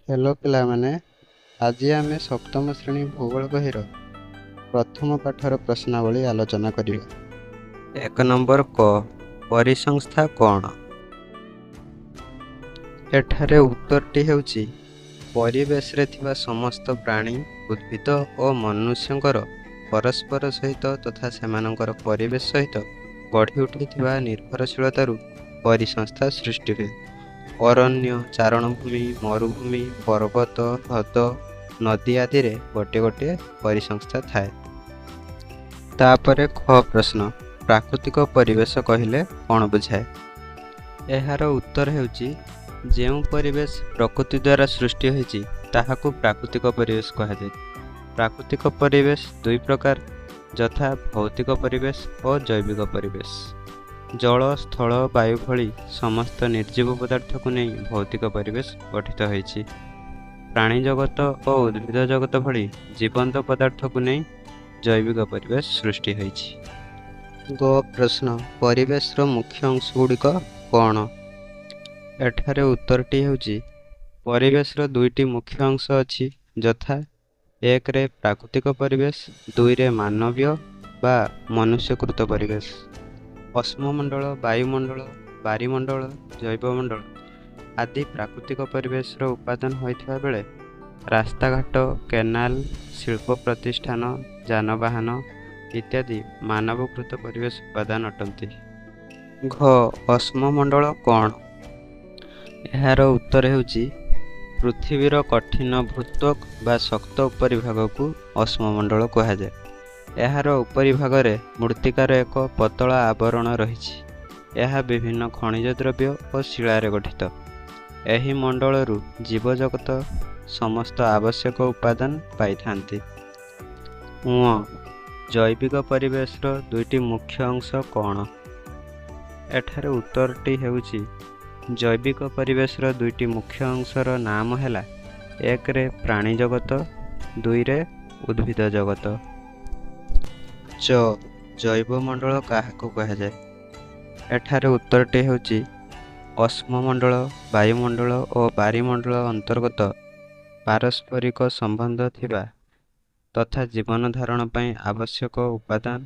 Hello ପିଲାମାନେ, ଆଜି ଆମେ ସପ୍ତମ ଶ୍ରେଣୀ ଭୂଗୋଳ ବହିର ପ୍ରଥମ ପାଠର ପ୍ରଶ୍ନାବଳୀ ଆଲୋଚନା କରିବା। 1 ନମ୍ବର କ, ପରିସଂସ୍ଥା କ'ଣ? ଏଠାରେ ଉତ୍ତରଟି ହେଉଛି ପରିବେଶରେ ଥିବା ସମସ୍ତ ପ୍ରାଣୀ, ଉଦ୍ଭିଦ ଓ ମନୁଷ୍ୟଙ୍କର ପରସ୍ପର ସହିତ ତଥା ସେମାନଙ୍କର ପରିବେଶ ସହିତ ଗଢ଼ି ଉଠିଥିବା ନିର୍ଭରଶୀଳତାରୁ ପରିସଂସ୍ଥା ସୃଷ୍ଟି ହୁଏ। ଅରଣ୍ୟ, ଚାରଣଭୂମି, ମରୁଭୂମି, ପର୍ବତ, ହ୍ରଦ, ନଦୀ ଆଦିରେ ଗୋଟିଏ ଗୋଟିଏ ପରିସଂସ୍ଥା ଥାଏ। ତାପରେ ଖ ପ୍ରଶ୍ନ, ପ୍ରାକୃତିକ ପରିବେଶ କହିଲେ କ'ଣ ବୁଝାଏ? ଏହାର ଉତ୍ତର ହେଉଛି ଯେଉଁ ପରିବେଶ ପ୍ରକୃତି ଦ୍ୱାରା ସୃଷ୍ଟି ହୋଇଛି ତାହାକୁ ପ୍ରାକୃତିକ ପରିବେଶ କୁହାଯାଏ। ପ୍ରାକୃତିକ ପରିବେଶ ଦୁଇ ପ୍ରକାର, ଯଥା ଭୌତିକ ପରିବେଶ ଓ ଜୈବିକ ପରିବେଶ। ଜଳ, ସ୍ଥଳ, ବାୟୁ ଭଳି ସମସ୍ତ ନିର୍ଜୀବ ପଦାର୍ଥକୁ ନେଇ ଭୌତିକ ପରିବେଶ ଗଠିତ ହୋଇଛି। ପ୍ରାଣୀ ଜଗତ ଓ ଉଦ୍ଭିଦ ଜଗତ ଭଳି ଜୀବନ୍ତ ପଦାର୍ଥକୁ ନେଇ ଜୈବିକ ପରିବେଶ ସୃଷ୍ଟି ହୋଇଛି। ଗ ପ୍ରଶ୍ନ, ପରିବେଶର ମୁଖ୍ୟ ଅଂଶଗୁଡ଼ିକ କ'ଣ? ଏଠାରେ ଉତ୍ତରଟି ହେଉଛି ପରିବେଶର ଦୁଇଟି ମୁଖ୍ୟ ଅଂଶ ଅଛି, ଯଥା 1ରେ ପ୍ରାକୃତିକ ପରିବେଶ, 2ରେ ମାନବୀୟ ବା ମନୁଷ୍ୟକୃତ ପରିବେଶ। ଅଶ୍ମମଣ୍ଡଳ, ବାୟୁମଣ୍ଡଳ, ବାରିମଣ୍ଡଳ, ଜୈବମଣ୍ଡଳ ଆଦି ପ୍ରାକୃତିକ ପରିବେଶର ଉପାଦାନ ହୋଇଥିବା ବେଳେ ରାସ୍ତାଘାଟ, କେନାଲ, ଶିଳ୍ପ ପ୍ରତିଷ୍ଠାନ, ଯାନବାହନ ଇତ୍ୟାଦି ମାନବକୃତ ପରିବେଶ ଉପାଦାନ ଅଟନ୍ତି। ଘ ଅଶ୍ମମଣ୍ଡଳ କ'ଣ? ଏହାର ଉତ୍ତର ହେଉଛି ପୃଥିବୀର କଠିନ ଭୂତ୍ୱକ ବା ଶକ୍ତ ଉପରିଭାଗକୁ ଅଶ୍ମମଣ୍ଡଳ କୁହାଯାଏ। ଏହାର ଉପରିଭାଗରେ ମୃତ୍ତିକାର ଏକ ପତଳା ଆବରଣ ରହିଛି। ଏହା ବିଭିନ୍ନ ଖଣିଜ ଦ୍ରବ୍ୟ ଓ ଶିଳାରେ ଗଠିତ। ଏହି ମଣ୍ଡଳରୁ ଜୀବଜଗତ ସମସ୍ତ ଆବଶ୍ୟକ ଉପାଦାନ ପାଇଥାନ୍ତି। ଜୈବିକ ପରିବେଶର ଦୁଇଟି ମୁଖ୍ୟ ଅଂଶ କ'ଣ? ଏଠାରେ ଉତ୍ତରଟି ହେଉଛି ଜୈବିକ ପରିବେଶର ଦୁଇଟି ମୁଖ୍ୟ ଅଂଶର ନାମ ହେଲା 1ରେ ପ୍ରାଣୀ ଜଗତ, 2ରେ ଉଦ୍ଭିଦ ଜଗତ। ଚ ଜୈବମଣ୍ଡଳ କାହାକୁ କୁହାଯାଏ? ଏଠାରେ ଉତ୍ତରଟି ହେଉଛି ଅଶ୍ମମଣ୍ଡଳ, ବାୟୁମଣ୍ଡଳ ଓ ବାରିମଣ୍ଡଳ ଅନ୍ତର୍ଗତ ପାରସ୍ପରିକ ସମ୍ବନ୍ଧ ଥିବା ତଥା ଜୀବନ ଧାରଣ ପାଇଁ ଆବଶ୍ୟକ ଉପାଦାନ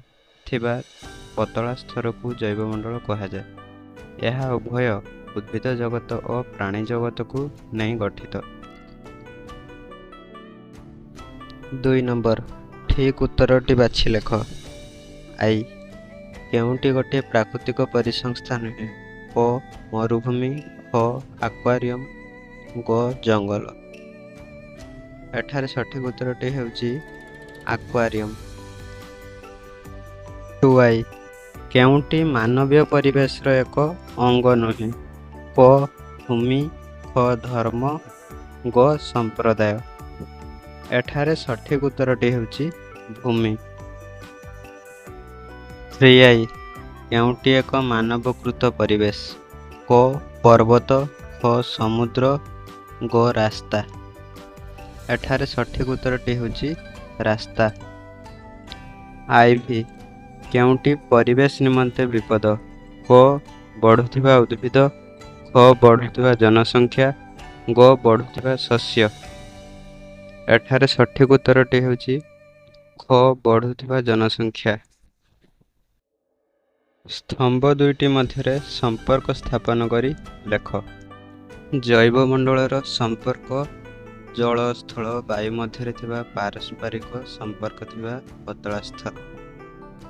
ଥିବା ପତଳା ସ୍ତରକୁ ଜୈବମଣ୍ଡଳ କୁହାଯାଏ। ଏହା ଉଭୟ ଉଦ୍ଭିଦ ଜଗତ ଓ ପ୍ରାଣୀ ଜଗତକୁ ନେଇ ଗଠିତ। 2 ନମ୍ବର, ଠିକ୍ ଉତ୍ତରଟି ବାଛି ଲେଖ। I କେଉଁଟି ଗୋଟିଏ ପ୍ରାକୃତିକ ପରିସଂସ୍ଥା ନୁହେଁ? କ ମରୁଭୂମି, ଖ ଆକ୍ୱାରିୟମ, ଗ ଜଙ୍ଗଲ। ଏଠାରେ ସଠିକ୍ ଉତ୍ତରଟି ହେଉଛି ଆକ୍ୱାରିୟମ। 2I କେଉଁଟି ମାନବୀୟ ପରିବେଶର ଏକ ଅଙ୍ଗ ନୁହେଁ? କ ଭୂମି, ଖ ଧର୍ମ, ଗ ସମ୍ପ୍ରଦାୟ। ଏଠାରେ ସଠିକ୍ ଉତ୍ତରଟି ହେଉଛି ଭୂମି। 3I କେଉଁଟି ଏକ ମାନବକୃତ ପରିବେଶ? କ ପର୍ବତ, ଖ ସମୁଦ୍ର, ଗ ରାସ୍ତା। ଏଠାରେ ସଠିକ୍ ଉତ୍ତରଟି ହେଉଛି ରାସ୍ତା। IV କେଉଁଟି ପରିବେଶ ନିମନ୍ତେ ବିପଦ? କ ବଢ଼ୁଥିବା ଉଦ୍ଭିଦ, ଖ ବଢ଼ୁଥିବା ଜନସଂଖ୍ୟା, ଗ ବଢ଼ୁଥିବା ଶସ୍ୟ। ଏଠାରେ ସଠିକ୍ ଉତ୍ତରଟି ହେଉଛି ଖ ବଢ଼ୁଥିବା ଜନସଂଖ୍ୟା। ସ୍ତମ୍ଭ ଦୁଇଟି ମଧ୍ୟରେ ସମ୍ପର୍କ ସ୍ଥାପନ କରି ଲେଖ। ଜୈବମଣ୍ଡଳର ସମ୍ପର୍କ ଜଳ, ସ୍ଥଳ, ବାୟୁ ମଧ୍ୟରେ ଥିବା ପାରସ୍ପରିକ ସମ୍ପର୍କ ଥିବା ପତଳା ସ୍ତର।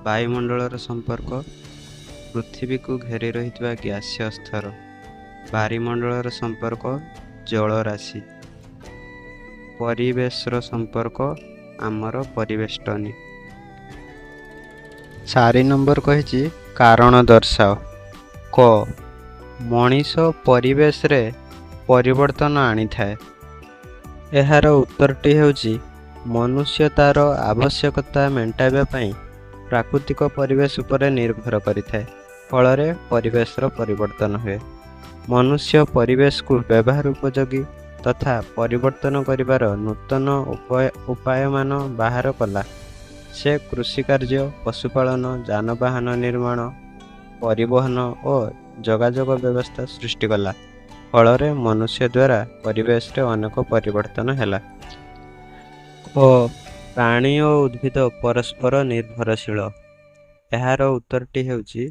ବାୟୁମଣ୍ଡଳର ସମ୍ପର୍କ ପୃଥିବୀକୁ ଘେରି ରହିଥିବା ଗ୍ୟାସୀୟ ସ୍ତର। ବାରିମଣ୍ଡଳର ସମ୍ପର୍କ ଜଳରାଶି। ପରିବେଶର ସମ୍ପର୍କ ଆମର ପରିବେଷ୍ଟନୀ। 4 ନମ୍ବର କହିଛି କାରଣ ଦର୍ଶାଅ। କ ମଣିଷ ପରିବେଶରେ ପରିବର୍ତ୍ତନ ଆଣିଥାଏ। ଏହାର ଉତ୍ତରଟି ହେଉଛି ମନୁଷ୍ୟ ତା'ର ଆବଶ୍ୟକତା ମେଣ୍ଟାଇବା ପାଇଁ ପ୍ରାକୃତିକ ପରିବେଶ ଉପରେ ନିର୍ଭର କରିଥାଏ, ଫଳରେ ପରିବେଶର ପରିବର୍ତ୍ତନ ହୁଏ। ମନୁଷ୍ୟ ପରିବେଶକୁ ବ୍ୟବହାର ଉପଯୋଗୀ ତଥା ପରିବର୍ତ୍ତନ କରିବାର ନୂତନ ଉପାୟମାନ ବାହାର କଲା। ସେ କୃଷିକାର୍ଯ୍ୟ, ପଶୁପାଳନ, ଯାନବାହନ ନିର୍ମାଣ, ପରିବହନ ଓ ଯୋଗାଯୋଗ ବ୍ୟବସ୍ଥା ସୃଷ୍ଟି କଲା। ଫଳରେ ମନୁଷ୍ୟ ଦ୍ୱାରା ପରିବେଶରେ ଅନେକ ପରିବର୍ତ୍ତନ ହେଲା। ଖ, ପ୍ରାଣୀ ଓ ଉଦ୍ଭିଦ ପରସ୍ପର ନିର୍ଭରଶୀଳ। ଏହାର ଉତ୍ତରଟି ହେଉଛି,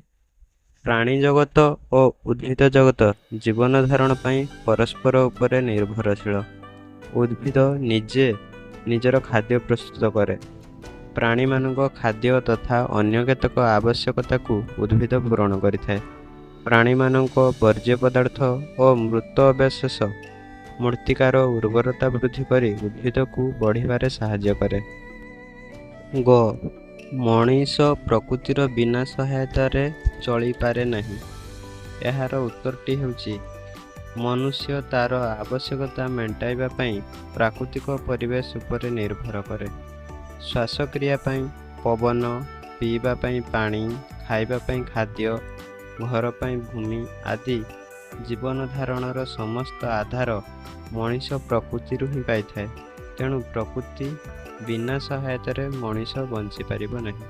ପ୍ରାଣୀ ଜଗତ ଓ ଉଦ୍ଭିଦ ଜଗତ ଜୀବନ ଧାରଣ ପାଇଁ ପରସ୍ପର ଉପରେ ନିର୍ଭରଶୀଳ। ଉଦ୍ଭିଦ ନିଜେ ନିଜର ଖାଦ୍ୟ ପ୍ରସ୍ତୁତ କରେ। ପ୍ରାଣୀମାନଙ୍କ ଖାଦ୍ୟ ତଥା ଅନ୍ୟ କେତେକ ଆବଶ୍ୟକତାକୁ ଉଦ୍ଭିଦ ପୂରଣ କରିଥାଏ। ପ୍ରାଣୀମାନଙ୍କ ବର୍ଜ୍ୟ ପଦାର୍ଥ ଓ ମୃତ ଅବଶେଷ ମୃତ୍ତିକାର ଉର୍ବରତା ବୃଦ୍ଧି କରି ଉଦ୍ଭିଦକୁ ବଢ଼ିବାରେ ସାହାଯ୍ୟ କରେ। ଗ, ମଣିଷ ପ୍ରକୃତିର ବିନା ସହାୟତାରେ ଚଳିପାରେ ନାହିଁ। ଏହାର ଉତ୍ତରଟି ହେଉଛି, ମନୁଷ୍ୟ ତା'ର ଆବଶ୍ୟକତା ମେଣ୍ଟାଇବା ପାଇଁ ପ୍ରାକୃତିକ ପରିବେଶ ଉପରେ ନିର୍ଭର କରେ। ଶ୍ୱାସକ୍ରିୟା ପାଇଁ ପବନ, ପିଇବା ପାଇଁ ପାଣି, ଖାଇବା ପାଇଁ ଖାଦ୍ୟ, ଘର ପାଇଁ ଭୂମି ଆଦି ଜୀବନ ଧାରଣର ସମସ୍ତ ଆଧାର ମଣିଷ ପ୍ରକୃତିରୁ ହିଁ ପାଇଥାଏ। ତେଣୁ ପ୍ରକୃତି ବିନା ସହାୟତାରେ ମଣିଷ ବଞ୍ଚିପାରିବ ନାହିଁ।